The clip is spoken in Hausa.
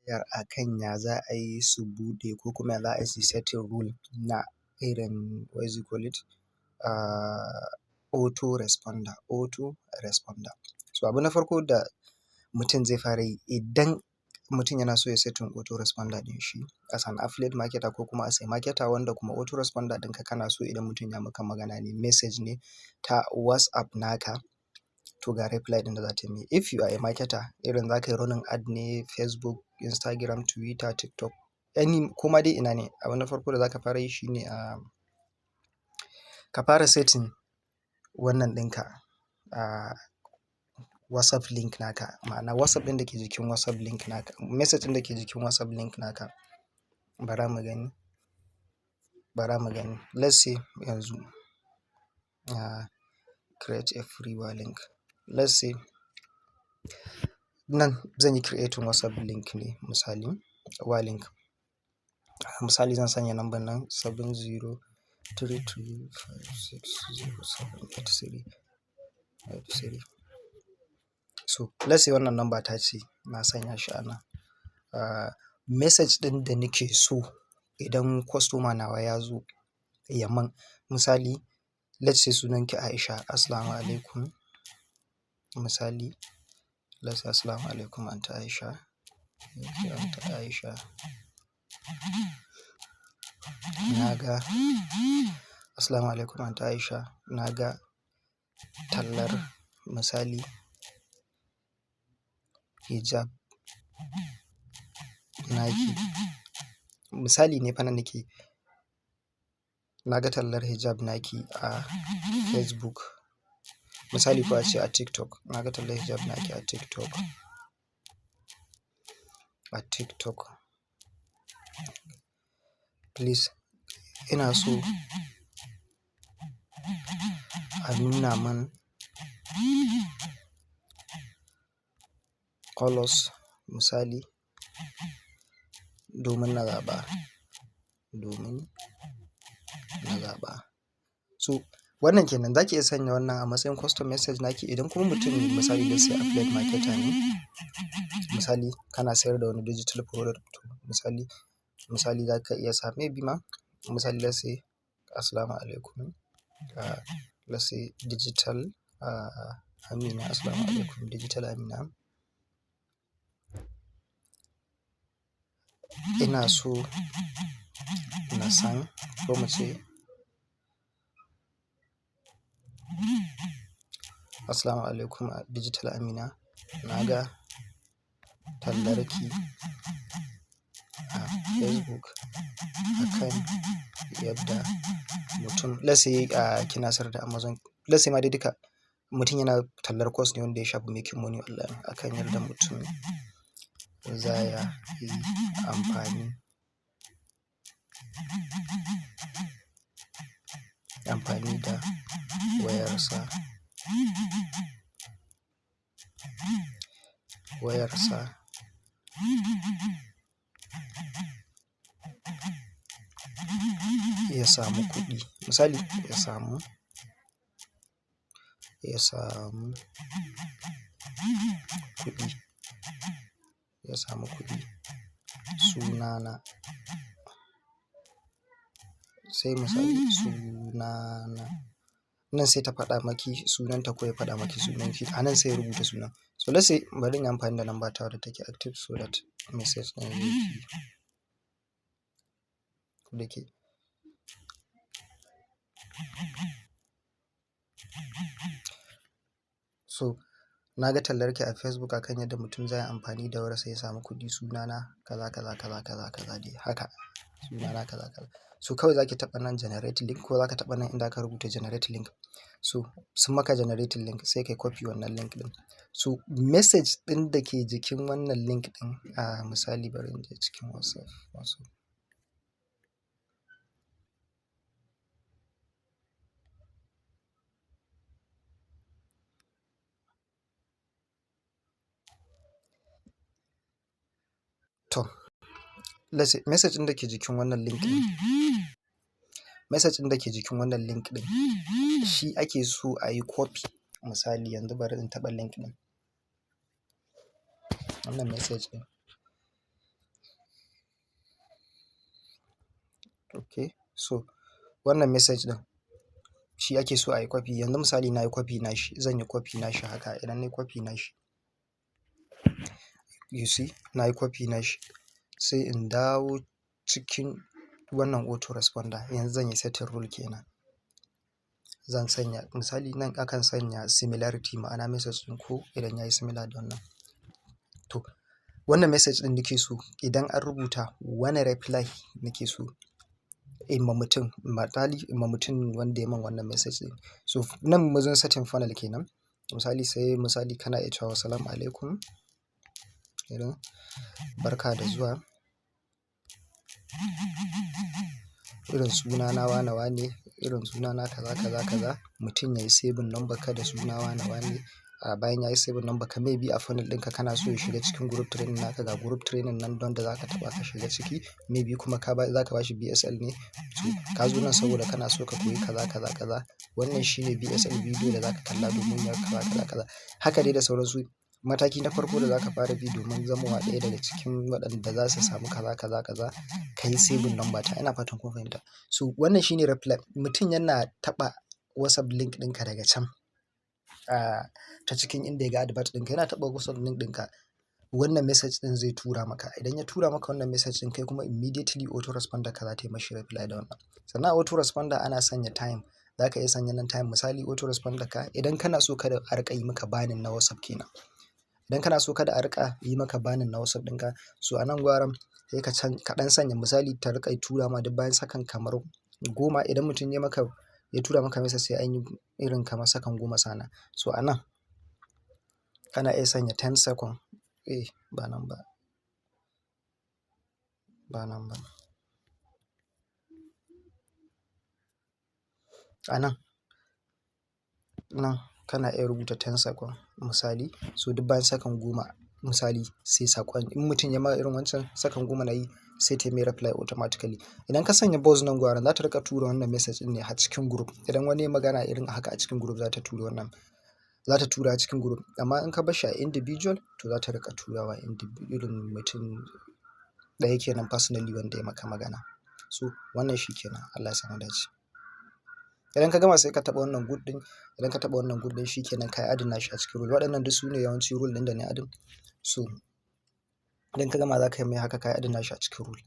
Tambayar akan ya za a yi su buɗe ko kuma ya za a yi su setting rule na irin, what is it call it? Auto responder, auto responder. So abu na farko da mutum zai fara yi idan mutum yana so ya setting auto responder ɗin shi as an affiliate marketer ko kuma as a marketer, wanda kuma auto responder ɗinka kana so idan mutum ya maka magana ne, message ne ta WhatsApp naka, to ga reply ɗin da za ta yi. If you are a marketer, irin za ka yi running ad ne Facebook, Instagram, Twitter, TikTok, any kuma dai ina ne, abu na farko da za ka fara yi shine ka fara setting wannan ɗinka, WhatsApp link naka. Ma'ana WhatsApp ɗin da ke jikin WhatsApp link naka, message ɗin da ke jikin WhatsApp link naka. Bara mu gani, bara mu gani. Let's say yanzu, create a free link. Let's say nan zan yi creating WhatsApp link ne misali, wa link. Misali zan sanya number nan 7033560783, 83. So let's say wannan number ta ce na sanya shi a nan. Message ɗin da nake so idan customer nawa ya zo ya man, misali let's say sunanki Aisha, "Assalamu alaikum." Misali, let's say, "Assalamu alaikum Aunty Aisha. Aunty Aisha. Na ga, Assalamu alaikum Aunty Aisha. Na ga tallar misali hijab naki." Misali ne fa nan nake. "Na ga tallar hijab naki a Facebook." Misali ko ace a TikTok. "Na ga tallar hijab naki a TikTok. A TikTok. Please ina so a nuna man colours misali domin na zaɓa, domin na zaɓa." So wannan kenan za ki iya sanya wannan a matsayin custom message naki. Idan kuma mutum misali let's say affiliate marketer ne, misali kana sayar da wani digital product, misali, misali za ka iya sa maybe ma misali let's say, "Assalamu alaikum, let's say digital Amina, Assalamu alaikum Digital Amina. Ina so na san ko muce Assalamu alaikum Digital Amina, na ga tallarki a Facebook akan yadda mutum," let's say kina sayar da Amazon, let's say ma dai duka mutum yana tallar course ne wanda ya shafi making money online, akan yadda mutum za ya yi amfani da wayarsa ya samu kuɗi. Misali ya samu kuɗi, ya samu kuɗi. Sunana." Sai misali "sunana." Nan sai ta faɗa maki sunanta ko ya faɗa maki sunanki. A nan sai ya rubuta sunan. So let's say bari in yi amfani da number ta wadda take active so that message ɗin zai fi da ke. So "Na ga tallarki a Facebook akan yadda mutum zai yi amfani da wayarsa ya samu kuɗi. Sunana kaza kaza kaza kaza kaza dai haka. Sunana kaza kaza." So kawai za ki taɓa nan generate link ko za ka taɓa nan inda aka rubuta generate link. So sun maka generate link, sai ka copy wannan link ɗin. So message ɗin da ke jikin wannan link ɗin, misali bari in je cikin WhatsApp, WhatsApp. To, let's say message ɗin da ke jikin wannan link ɗin, message ɗin da ke jikin wannan link ɗin shi ake so a yi copy. Misali yanzu bari in taɓa link ɗin. Wannan message ɗin. Okay, so wannan message ɗin shi ake so a yi copy. Yanzu misali na yi copy nashi, zan yi copy nashi haka. Idan na yi copy nashi, you see, na yi copy nashi, sai in dawo cikin wannan auto responder. Yanzu zan yi setting rule kenan. Zan sanya, misali nan akan sanya similarity, ma'ana message ɗin ko idan yayi similar da wannan. To, wannan message ɗin nake so idan an rubuta, wane reply nake so in ma mutum, misali in ma mutum wanda ya min wannan message ɗin. So nan wajen setting funnel kenan. Misali sai misali kana iya cewa, "Assalamu alaikum. Irin barka da zuwa. Irin sunana wane wane, irin sunana kaza kaza kaza." Mutum yayi saving number ka da suna wane wane. A bayan yayi saving number ka, maybe a funnel ɗinka kana so ya shiga cikin group training naka, ga group training nan don da zaka taɓa ka shiga ciki. Maybe kuma ka ba, zaka bashi VSL ne. So ka zo nan saboda kana so ka koyi kaza kaza kaza. Wannan shine VSL video da zaka kalla domin ya kaza kaza kaza. Haka dai da sauransu. Mataki na farko da zaka fara bi domin zamowa ɗaya daga cikin waɗanda za su samu kaza kaza kaza, ka yi saving number ta. Ina fatan kun fahimta. So wannan shine reply. Mutum yana taɓa WhatsApp link ɗinka daga can, ta cikin inda ya ga advert ɗinka, yana taɓa WhatsApp link ɗinka. Wannan message ɗin zai tura maka. Idan ya tura maka wannan message ɗin, kai kuma immediately auto responder ka za ta yi mashi reply da wannan. Sannan a auto responder ana sanya time. Za ka iya sanya nan time, misali auto responder ka idan kana so kada a riƙa yi maka banning na WhatsApp kenan. Idan kana so kada a riƙa yi maka banning na WhatsApp ɗinka, so a nan guraren sai ka can kaɗan sanya, misali ta riƙa tura ma duk bayan sakan kamar 10. Idan mutum ya maka, ya tura maka message, sai an yi irin kamar sakan 10 sana. So a nan kana iya sanya 10 second. Eh, ba nan ba. Ba nan ba. A nan, nan kana iya rubuta 10 second misali. So duk bayan sakan 10 misali sai saƙon in mutum ya ma irin wancan, sakan 10 na yi sai ta mai reply automatically. Idan ka sanya buzz nan guraren, za ta riƙa tura wannan message ɗin ne har cikin group. Idan wani ya magana irin haka a cikin group, za ta tura wannan, za ta tura cikin group. Amma in ka bar shi a individual, to za ta riƙa turawa irin mutum ɗaya kenan, personally wanda ya maka magana. So wannan shi kenan. Allah ya sa mu dace. Idan ka gama, sai ka taɓa wannan good ɗin. Idan ka taɓa wannan good ɗin, shi kenan ka yi adding nashi a cikin rule. Waɗannan duk su ne yawanci rule ɗin da na yi adding. So idan ka gama, za ka yi mai haka, ka yi adding nashi a cikin rule.